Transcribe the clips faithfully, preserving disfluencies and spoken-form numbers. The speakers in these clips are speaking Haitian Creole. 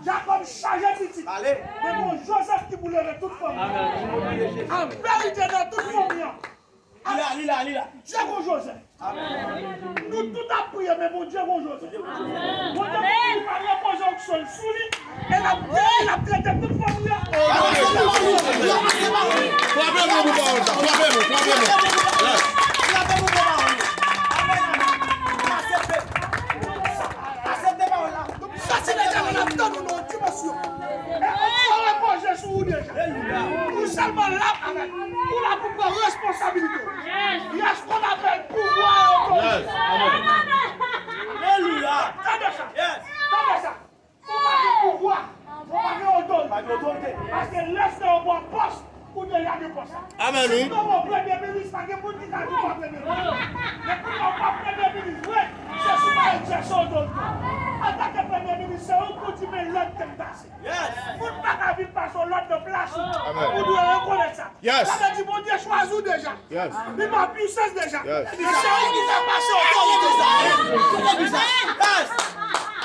Jakòb chaje pitit. Men gon Jozèf ki pou leve tout fanmi an. An verite, nan tout fanmi an, Dye gon Jozèf. Nou tout ap priye, men Bondye gon Jozèf. Bondye gon Jozèf, pa repoze onksyon l sou li, e l ap geri, l ap trete tout fanmi an. Frape mwen pou pawòl sa, frape mwen, frape mwen. Yes. Aksepte pawòl la. Sa se Letènèl ap tann ou nan yon dimansyon. E onksyon repoze sou ou deja. Ou sèlman la avèk. Ou la pou pran responsabilite w. Yes, qu'on appelle pouvwa e otorite. Alelouya. Tande sa. Tande sa. Ou pa gen pouvwa. Ou pa gen otorite. Paske lè se yon bon pòs, ou deja gen pòs la. Amèn, wi. Si w pa premye minis, pa gen moun ki ka di w pa premye minis. Men kounye a w pa premye minis vre, se si w pa egzèse otorite w. Antanke premye minis, se ou k pou di men lòd ke m pase. Moun pa ka vin pase w lòd nan plas ou. Ou dwe rekonèt sa. Sa vle di Bondye chwazi w deja. Li ba w pisans deja. Men se ou ki fè pase otorite sa.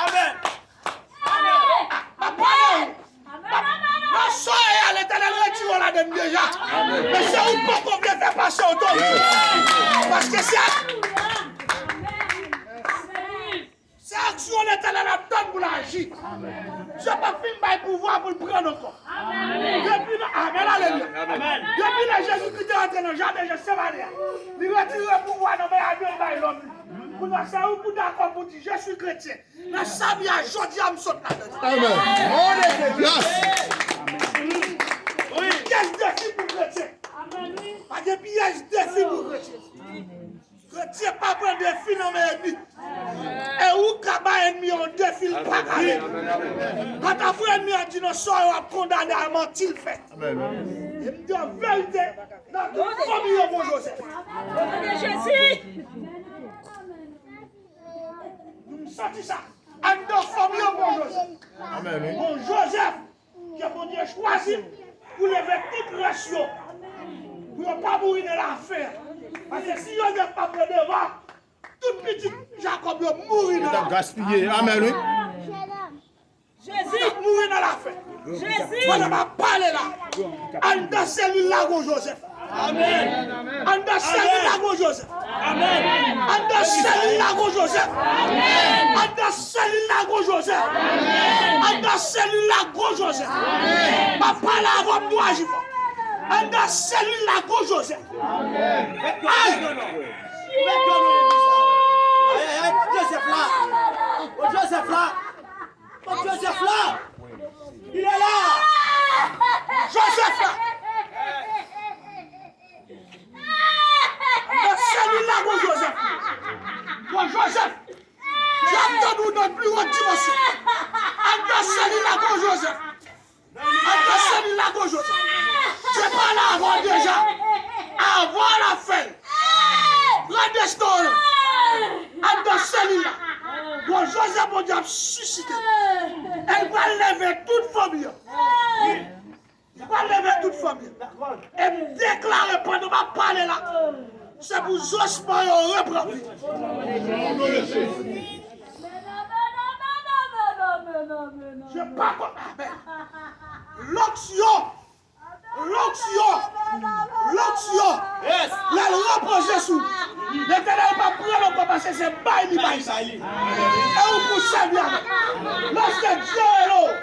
Amèn. M ap pale w. Nan sa w ye a, Letènèl retire w ladann deja. Men se ou k poko vle fè pase otorite. Paske se ak, se aksyon Letènèl ap tann pou l aji. Dye pa fin bay pouvwa pou l pran ankò. Depi nan, amèn, alelouya. Depi lè Jezikri te rantre nan jaden Jetsemane a, li retire pouvwa nan men a Dye, l bay lòm li. Kounye a, se ou pou dakò pou di, "Je suis chrétien." Nan sa m ye a jodi a, m sot ladan. Amèn. Pyès defi pou kretyen. Pa gen pyès defi pou kretyen. Kretyen pa pran defi nan men ènmi. E ou ka bay ènmi an defi l pa ka vini. Kanta pou ènmi an di nan sa w ap kondane a manti l fèt. E m di an verite, nan tout fanmi yo gon Jozèf. Nou m santi sa. Anndan fanmi yo gon Jozèf. Amèn, wi. Gon Jozèf ke Bondye chwazi pou leve tout rès yo. Pou yo pa mouri nan lafen. Paske si Jozèf pa pran devan, tout pitit Jakòb yo mouri nan lafen. Gaspiye. Amèn, wi. Jezi. Mouri nan lafen. Jezi. Pandan m ap pale la, anndan selil la gon Jozèf. Amèn. Anndan selil la gon Jozèf. Amèn. Anndan selil la gon Jozèf. Amèn. Anndan selil la gon Jozèf. Amèn. Anndan selil la gon Jozèf. Amèn. M ap pale avè w, m dwe aji fò. Anndan selil la gon Jozèf. Amèn. Ay! Jozèf la. Jozèf la. Bon, Jozèf la! Il est là! Jozèf la! Nan selil la, gon Jozèf. Gon Jozèf. Dye ap tann ou nan pli wo dimansyon. Anndan selil la, gon Jozèf. Anndan selil la, gon Jozèf. Dye pale avè w deja. Avan l ap fè l. Pran desten w. Anndan selil la. Gon Jozèf Bondye ap sisite. E l pral leve tout fanmi an. Li pral leve tout fanmi an. E m deklare pandan m ap pale la, se pou zosman yo repran vi. Je pa konn. Amèn. Lonksyon. Lonksyon. Lonksyon. Lè l repoze sou ou, Letènèl p ap pran l ankò paske se bay li bay sa. E ou pou sèvi avè l. Lòske Dye